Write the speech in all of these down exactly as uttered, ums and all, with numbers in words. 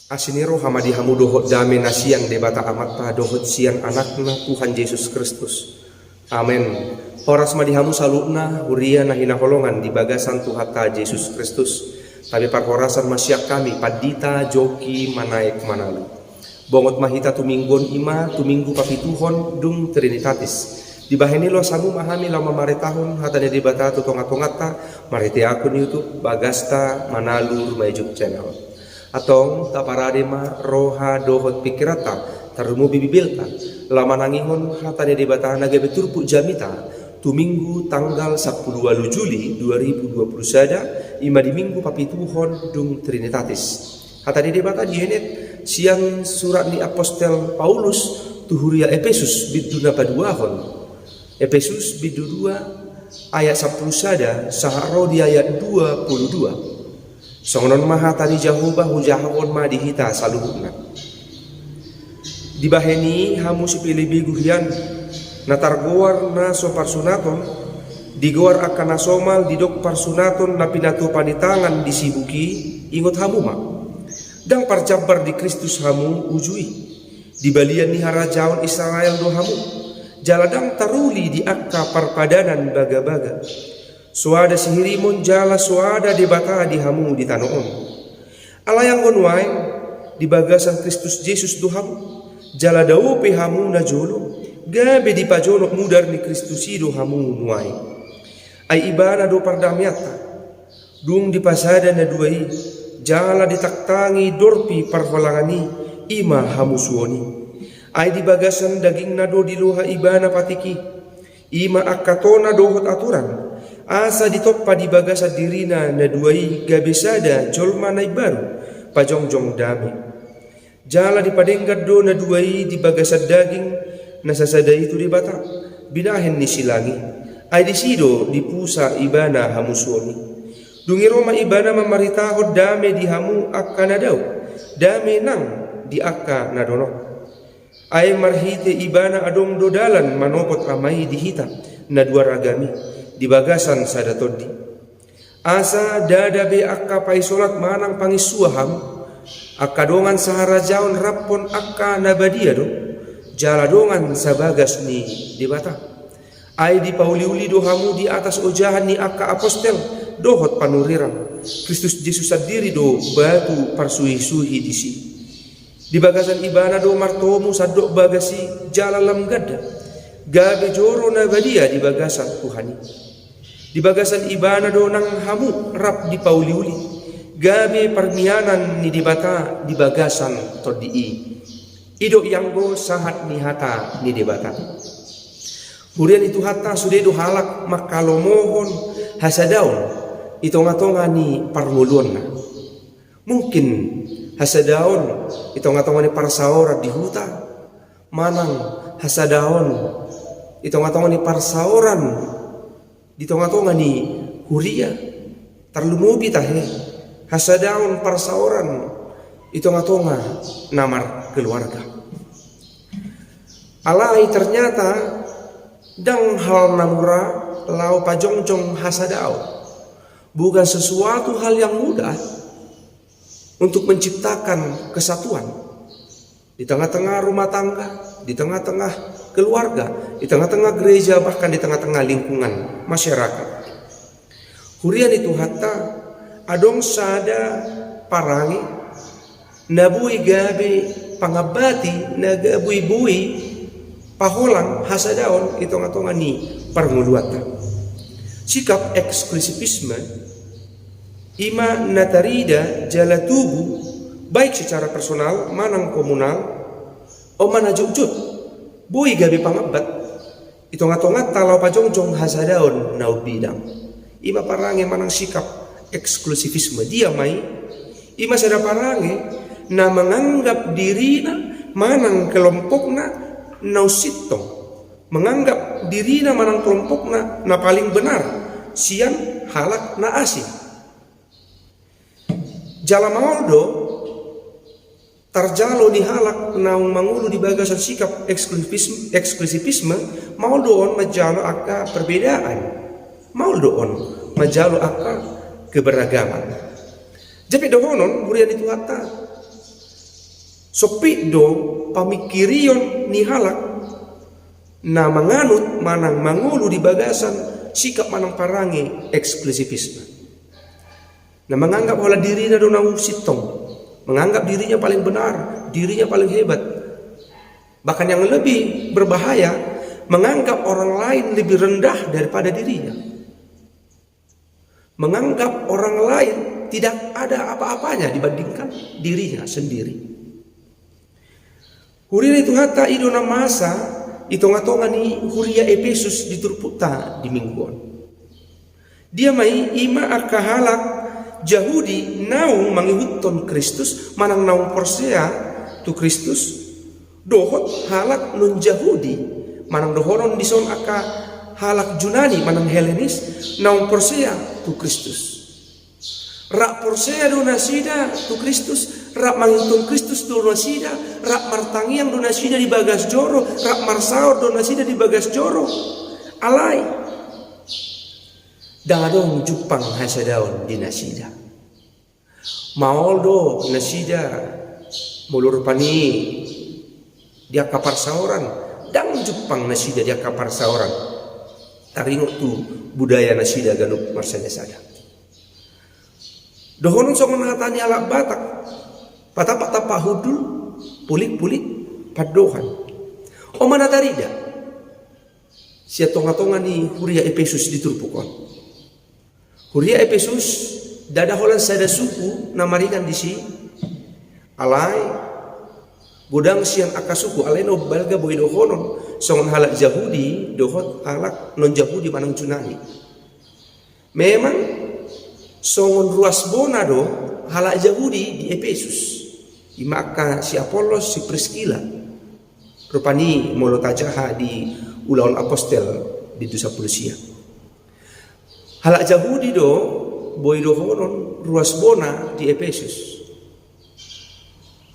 Asi ni roha ma di hamu dohot dame na sian Debata Amanta dohot sian Anakna Tuhan Jesus Kristus. Amen. Horas ma di hamu saluhutna, huria na hinaholongan di bagasan Tuhanta Jesus Kristus. Tabe parhorasan ma sian hami, Pandita Joki Manaek Manalu. Bongot ma hita tu minggu on, i ma tu minggu papituhon dung Trinitatis. Dibahen i loas hamu ma hami laho mamaritahon hata ni Debata tu tonga-tonganta, marhite akun YouTube Bagasta Manalu Ruma Ijuk Channel. Antong taparade ma roha dohot pingkiranta, tarlumobi bibelta, laho manangihon hata ni Debata na gabe turpuk jamita, tu minggu tanggal sampulu ualu Juli dua ribu dua pulu sada, i ma di minggu papituhon dung Trinitatis. Hata ni Debata dienet sian surat ni apostel Paulus tu huria Epesus bindu na paduahon. Epesus bindu dua ayat sampulu sada sahat ro di ayat dua pulu dua. Songon on ma hata ni Jahowa, hujahahon ma di hita saluhutna. Dibahen i hamu sipelebegu hian, na targoar na so parsunaton, digoar angka na somal didok parsunaton na pinatupa ni tangan di sibuk i, ingot hamu ma. Ndang parjambar di Kristus hamu uju i. Di balian ni harajaon Israel do hamu, jala ndang taruli di angka parpadanan bagabaga. Soada sihirimon jala soada Debata di hamu di tano on. Alai anggo nuaeng, di bagasan Kristus Jesus do hamu, jala dao pe hamu na jolo, gabe dipajonok mudar ni Kristus i do hamu nuaeng. Ai Ibana do pardameanta. Dung dipasada na dua i, jala ditangtangi dorpi parholangan i, i ma hamusuon i. Ai di bagasan dagingna do diloha Ibana patik i. I ma angka tona dohot aturan, asa ditompa di bagasan dirina na dua i gabe sada jolma na imbaru, pajongjong dame. Jala dipadenggan do na dua i di bagasan daging na sasada i tu Debata, binahen ni silang i. Ai disi do dipusa Ibana hamusuon i. Dung i ro ma Ibana mamaritahon dame di hamu angka na dao, dame nang di angka na donok. Ai marhite Ibana adong do dalan manopot Ama i di hita na dua ragam i di bagasan sada tondi. Asa ndada be angka paisolat manang panginsua hamu, angka dongan saharajaon raphon angka na badia do, jala dongan sabagas ni Debata. Ai dipauliuli do hamu di atas ojahan ni angka apostel dohot panurirang. Kristus Jesus sandiri do batu parsuhisuhi disi. Di bagasan Ibana do martomu sandok bagas i jala lam ganda, gabe joro na badia di bagasan Tuhan i. Di bagasan Ibana do nang hamu rap dipauliuli, gabe parmianan ni Debata di bagasan tondi i. I do ianggo sahat ni hata ni Debata. Huria ni Tuhanta, sude do halak mangkalomohon hasadaon i tongatonga ni parngoluonna. Mungkin hasadaon i tongatonga ni parsaoran di huta, manang hasadaon i tongatonga ni parsaoran di tongatonga ni huria, tarlumobi tahe hasadaon parsaoran i tongatonga na markeluarga. Alai ternyata ndang hal na mura laho pajongjong hasadaon. Bukan sesuatu hal yang mudah untuk menciptakan kesatuan di tengah-tengah rumah tangga, di tengah-tengah keluarga, di tengah-tengah gereja, bahkan di tengah-tengah lingkungan masyarakat. Huria ni Tuhanta, adong sada parange na boi gabe pangambati, na ga-, boi, boi paholang hasadaon i tongatonga ni parngoluanta. Sikap eksklusivisme i ma na tarida jala tubu, baik secara personal manang komunal, on ma na jotjot boi gabe pangambat i tongatonganta laho pajongjong hasadaon na umbidang. I ma parange manang sikap eksklusivisme. Dia ma i? I ma sada parange na manganggap dirina manang kelompokna na unsintong, manganggap dirina manang kelompokna na paling benar sian halak na asing. Jala maol do tarjalo ni halak naung mangolu di bagasan sikap eksklusivisme, eksklusivisme, maol do on manjalo angka perbedaan, maol do on manjalo angka keberagaman. Jadi dohonon, huria ni Tuhanta, Sempit do pamingkirion ni halak na manganut manang mangolu di bagasan sikap manang parange eksklusivisme. Na manganggap holan dirina do na sintong, manganggap dirinya paling benar, dirinya paling hebat. Bahkan yang lebih berbahaya, menganggap orang lain lebih rendah daripada dirinya. Menganggap orang lain tidak ada apa-apanya dibandingkan dirinya sendiri. Huria ni Tuhanta, i do na masa di tonga-tonga ni huria Epesus di turpukta di minggu on. Dia ma i, ima angka halak Jahudi naung mangihuthon Kristus manang naung porsea tu Kristus, dohot halak non Jahudi, manang dohonon dison angka halak Junani manang Helenis, naung porsea tu Kristus. Rap porsea do nasida tu Kristus, rap mangihuthon Kristus do nasida, rap martangiang do nasida di bagas joro, rap marsaor do nasida di bagas joro. Alai ndang adong jumpang hasadaon di nasida. Maol do nasida molo rupani di angka parsaoran, ndang jumpang nasida di angka parsaoran. Taringot tu budaya nasida ganup marsada-sada. Dohonon songon hata ni halak Batak, patampak-tampak hundul, pulik-pulik pandohan. On ma na tarida sian tonga-tonga ni huria Epesus di turpuk on. Huria Epesus ndada holan sada suku na maringan disi. Alai godang sian angka suku, alai na umbalga boi dohonon songon halak Jahudi dohot halak non Jahudi manang Junani. Memang songon ruas bona do halak Jahudi di Epesus. Ima angka si Apollos, si Priskila. Rupani molo tajaha di Ulaon Apostel di dua sapulu sia. Halak Jahudi do boi dohonon ruas bona di Epesus.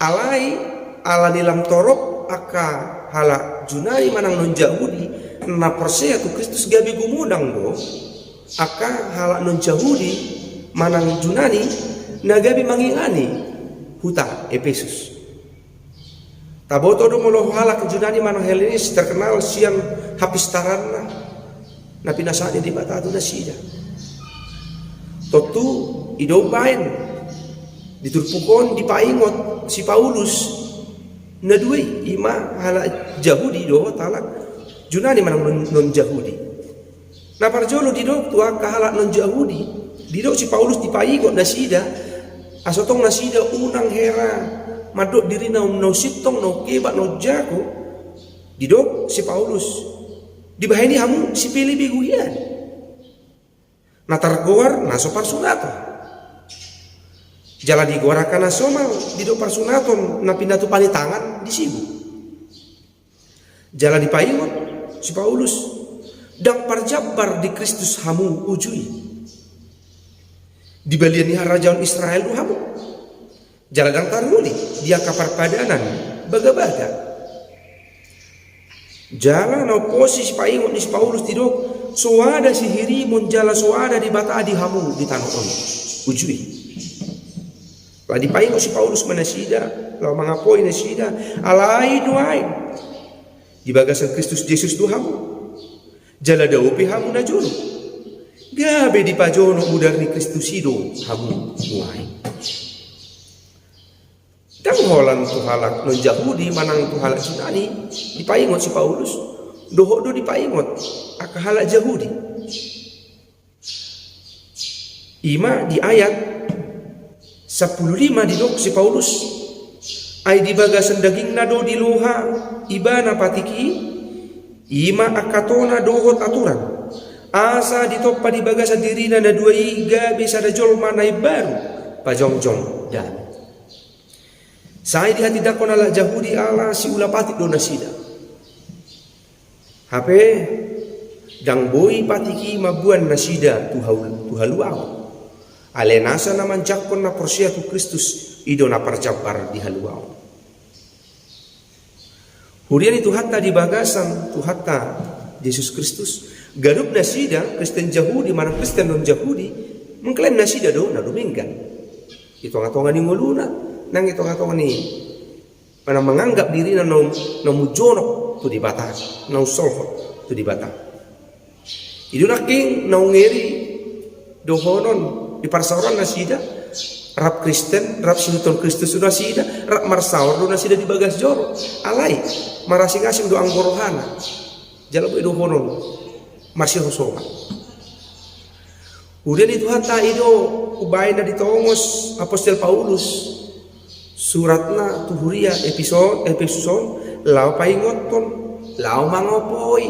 Alai ala ni lam torop angka halak Junani manang non Jahudi na porsea tu Kristus, gabe gumodang do angka halak non Jahudi manang Junani na gabe mangingani huta Epesus. Taboto do molo halak Junani manang Helenis terkenal sian hapistaranna na pinasahatna Debata tu nasida. Tontu i do umbahen di turpuk on dipaingot si Paulus na dua i, ima halak Jahudi dohot halak Junani manang non, non Jahudi. Na parjolo didok tu angka halak non Jahudi, didok si Paulus dipaingot nasida, asa tong nasida unang hera mandok dirina na sintong, na hebat, na jago. Didok si Paulus, dibahen i hamu sipelebegu hian, na targoar na so parsunaton. Jala digoar angka na somal, didok parsunaton na pinatupa ni tangan di sibu. Jala dipaingot si Paulus, ndang parjambar di Kristus hamu uju i. Di balian ni harajaon Israel do hamu. Jala ndang taruli di angka parpadanan bagabaga. Jala na umposi sipaingot ni si Paulus didok, soada sihirimon jala soada Debata di hamu di tano on uju i. Laho dipaingot si Paulus ma nasida, laho mangapoi nasida, alai nuaeng di bagasan Kristus Jesus do hamu. Jala dao pe hamu na jonok, gabe dipajonok mudar ni Kristus i do hamu nuaeng. Ndang holan tu halak non Jahudi manang tu halak Junani dipaingot si Paulus, dohot do dipaingot angka halak Jahudi. Ima di ayat sampulu lima didok si Paulus, ai di bagasan dagingna do diloha ibana patik i, ima angka tona dohot aturan, asa ditompa di bagasan dirina na dua i gabe sada jolma na imbaru, pajongjong dame. Sai dihatindangkon halak Jahudi ala siula patik do nasida. Hape ndang boi patik i mamboan nasida tu hau-, tu haluaon. Alai nasa na manjangkon na porsea tu Kristus, i do na parjambar di haluaon. Huria ni Tuhanta di bagasan Tuhanta Jesus Kristus, ganup nasida, Kristen Jahudi manang Kristen non Jahudi, mengklaim nasida do na dumenggan. Di tonga-tonga ni ngoluna, nang di tonga-tonga ni Manang manganggap dirina naung, naung jonok tu Debata, naung solhot tu Debata. I do nangkin naung ngeri dohonon di parsaoran nasida, rap Kristen, rap siihuthon Kristus do nasida, rap marsaor do nasida di bagas joro. Alai, marasing-asing do anggo rohana. Jala boi dohonon marsihosoman. Huria ni Tuhanta, i do umbahen na ditongos apostel Paulus suratna tu huria Epeson, Epesus on, laho paingothon, laho mangopoi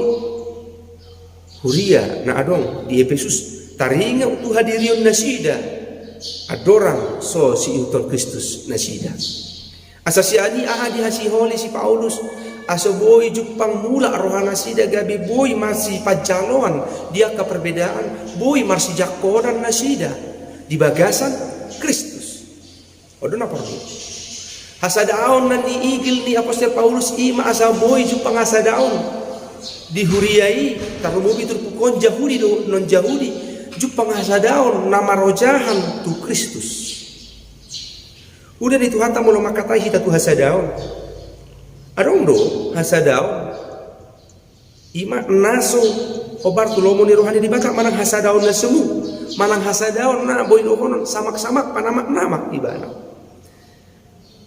huria na adong di Epesus, taringot tu hadirion nasida andorang so siihuthon Kristus nasida. Asa sian i aha dihasiholi si Paulus, asa boi jumpang mulak rohanasida, gabe boi marsipanjaloan di angka perbedaan, boi marsijangkonan nasida di bagasan Kristus. On do na porlu. Hasadaon na niigil ni apostel Paulus i ma asa boi jumpang hasadaon di huria i, tarlumobi turpuk on Jahudi do, non Jahudi, jumpang hasadaon na marojahan tu Kristus. Huria ni Tuhanta, molo mangkatai hita tu hasadaon, adong do hasadaon i ma na so hombar tu lomo ni roha ni Debata, manang hasadaon na semu, manang hasadaon na boi dohonon samak-samak panamak-namak ibana.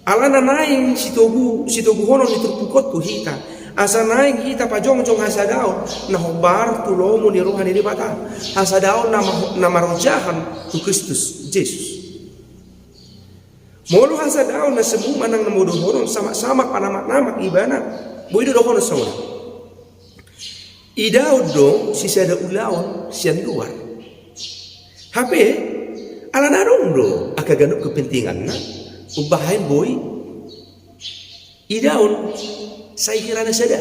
Alana naeng sitogu, sitoguhonon ni turpuk on tu hita, asa naeng hita pajongjong hasadaon na hombar tu lomo ni roha ni Debata, hasadaon na ma-, na marojahan tu Kristus Jesus. Molo hasadaon na semu manang na boi dohonon samak-samak panamak-namak ibana, boi do dohonon songon on. Idaon do sisada ulaon sian luar. Hape, alana adong do angka ganup kepentinganna, umbahen boi idaon sai hira na sada.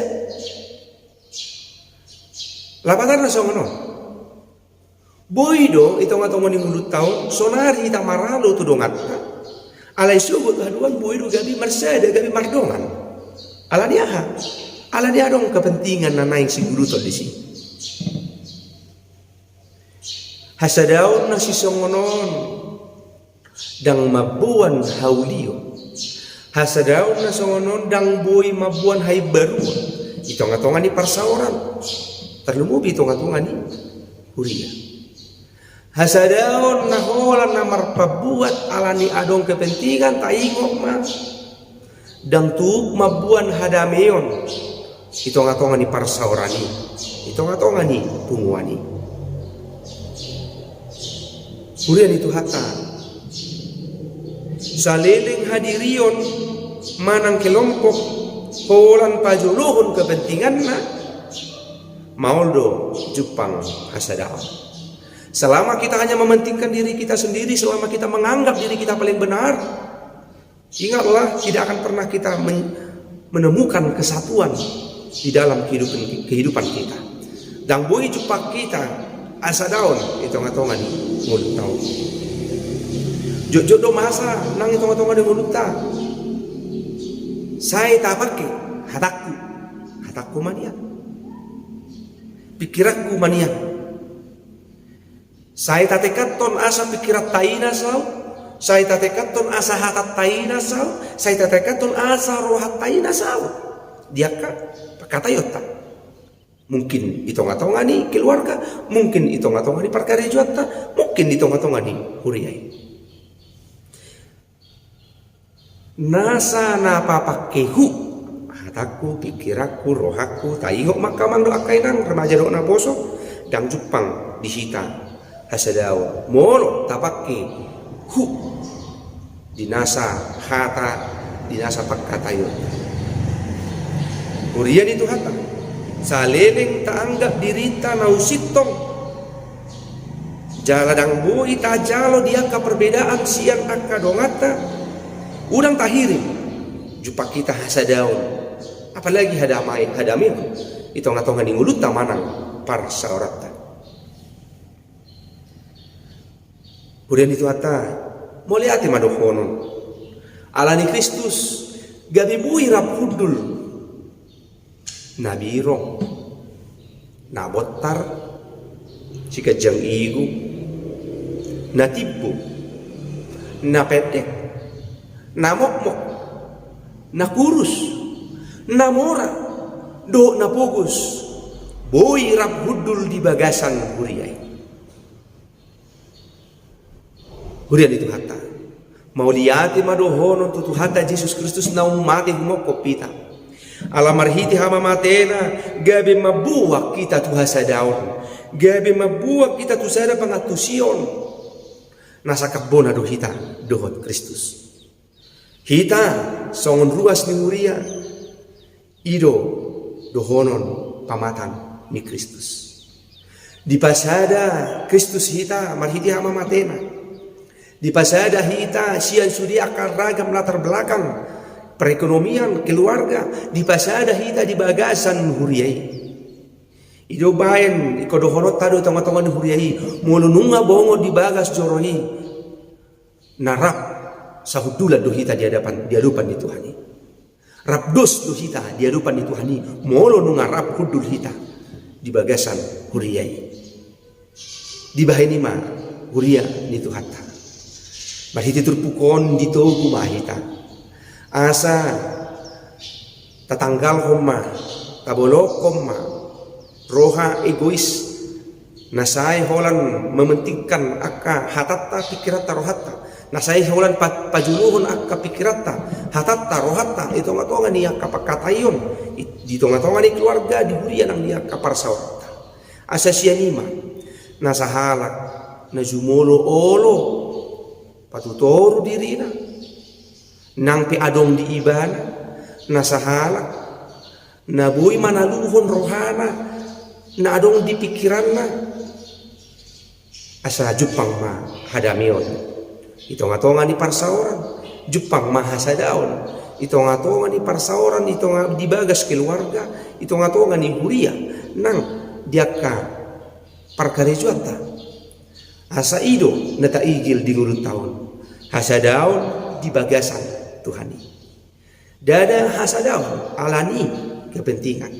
Lapatanna songon on. Boi do i tonga-tonga ni ngolunta on, sonari hita maralo tu donganta. Alai sogot haduan boi do gabe marsada, gabe mardongan. Alani aha? Alani adong kepentingan na naeng siguruton disi. Hasadaon na sisongon on ndang mamboan haulion. Hasadaon na songon on ndang boi mamboan haimbaruon i tonga-tonga ni parsaoran, tarlumobi i tonga-tonga ni huria. Hasadaon na holan na marpambuat alani adong kepentingan, taingot ma, ndang tuk mamboan hadameon i tonga-tonga ni parsaoran i, i tonga-tonga ni punguan i. Huria ni Tuhanta, saleleng hadirion manang kelompok holan pajolohon kepentinganna, maol do jumpang hasadaon. Selama kita hanya mementingkan diri kita sendiri, selama kita menganggap diri kita paling benar, ingatlah, tidak akan pernah kita men-, menemukan kesatuan di dalam kehidupan, kehidupan kita. Ndang boi jumpang hita hasadaon i tonga-tonga ni ngolunta on. Jotjot do masa nang i tonga-tonga ni ngolunta. Sai tapangke hatangku, hatangku ma nian. Pingkiranku ma nian. Sai tatekanhon asa pingkiranta i na saut, sai tatekanhon asa hatanta i na saut, sai tatekanhon asa rohanta i na saut di angka pangkataionta. Mungkin i tonga-tonga ni keluarga, mungkin i tonga-tonga ni parkarejoanta, mungkin i tonga-tonga ni huria i. Nasa na papangke hu, hatangku, pingkiranku, rohangku, taingot ma angka amang dohot angka inang, remaja dohot naposo, ndang jumpang di hita hasadaon molo tapangke hu di nasa hata, di nasa pangkataion. Huria ni Tuhanta, saleleng taanggap dirita na husintong, jala ndang boi tajalo di angka perbedaan sian angka donganta, unang tahirim jumpang hita hasadaon, apalagi hadamai, hadameon i tonga-tonga ni ngolunta manang parsaoranta. Huria ni Tuhanta, mauliate ma dohonon. Alani Kristus, gabe boi rap hundul na birong, na bontar, siganjang igu, na timbo, na pendek, na mokmok, na kurus, na mora, dohot na pogos, boi rap hundul di bagasan huria i. Huria ni Tuhanta, mauliate ma dohonon tu Tuhanta Jesus Kristus naung mate humophop hita. Ala marhite hamamateNa gabe mambuat hita tu hasadaon, gabe mambuat hita tu sada pangantusion. Na sangkap bona do hita dohot Kristus. Hita songon ruas ni huria, i do dohonon pamatang ni Kristus. Dipasada Kristus hita marhite hamamateNa. Dipasada hita sian sude angka ragam latar belakang perekonomian, keluarga, dipasada hita di bagasan huria i. I do baen ingkon dohononta do tongatonga ni huria i, molo nunga bongot di bagas joro i, na rap sahundulan do hita di adopan, di adopan ni Tuhan i. Rap dos do hita di adopan ni Tuhan i, molo nunga rap hundul hita di bagasan huria i. Dibahen i ma, huria ni Tuhanta, marhite turpuk on ditogu ma hita, asa tatanggalhon ma, tabolongkon ma roha egois, na sai holan mementingkan angka hatanta, pikiranta, rohanta, na sai holan pa-, pajolohon angka pikiranta, hatanta, rohanta i tongatonga ni angka pangkataion, i, di tongatonga ni keluarga, di huria nang di angka parsaoranta. Asa sian i ma, na sahalak na jumolo olo patutoru dirina, nang pe adong di ibana, na sahalak na boi manaluhon rohana, na adong di pikiranna. Asa jumpang ma hadameon i tongatonga ni parsaoran, jumpang ma hasadaon i tongatonga ni parsaoran, i tonga, di bagas keluarga, i tongatonga ni huria nang di angka parkarejoanta. Asa i do na taigil di ngolunta on, hasadaon di bagasan Tuhan i. Ndada hasadaon ala ni kepentingan.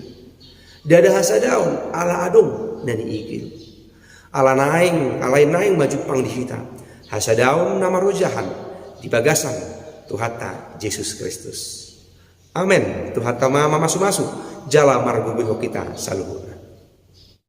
Ndada hasadaon ala adong na niigil. Ala naeng, alai naeng ma jumpang di hita hasadaon na marojahan di bagasan Tuhanta Jesus Kristus. Amen. Tuhanta ma mamasumasu jala margogoihon hita saluhutna.